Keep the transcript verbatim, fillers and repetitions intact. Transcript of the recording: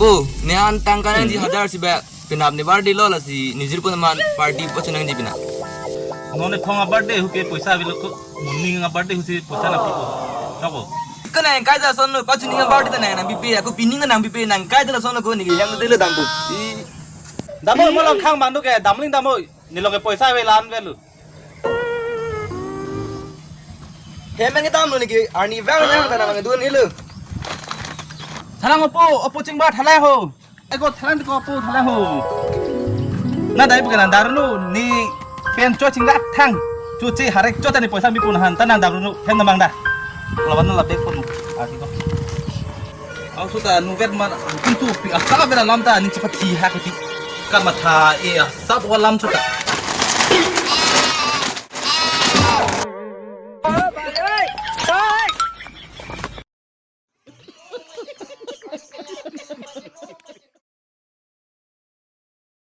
Oh, ne an tangka nangji hajar si ba. Penap ne birthday lo, lasi nijir pun aman party pachun nangji pina. Non ne phong a-birthday hu ke poisa avelo ko. Moning a-birthday hu si poisa nangpipo. Choko. Ko nangkai ta lason lo, pachun ning a-birthday ta nang nangpipe, ako pining nangpipe, nangkai ta lason lo ko, ne ke hem te lo dampo. I. Damoi, mo along khang abang do ke, damling damoi. Ne along ke poisa ave, la-an avelo. Hem nangkedam lo, ne ke arni vang nang ta nangdun helo. Thalang opo, opo chingba thalang ho. Eko thalang ko opo thalang ho. Na dai bukan nang darno ni pen cho chingba thang. Cho che harek cho ta ne poisa mi pun han ta nang darno hem namang da. Lawan na la bek pun. Arti ko. Au suta nu vet man, kun su pi asa vet alam ta, ning chepathi ha kuti. Kan matha e asa bo alam suta.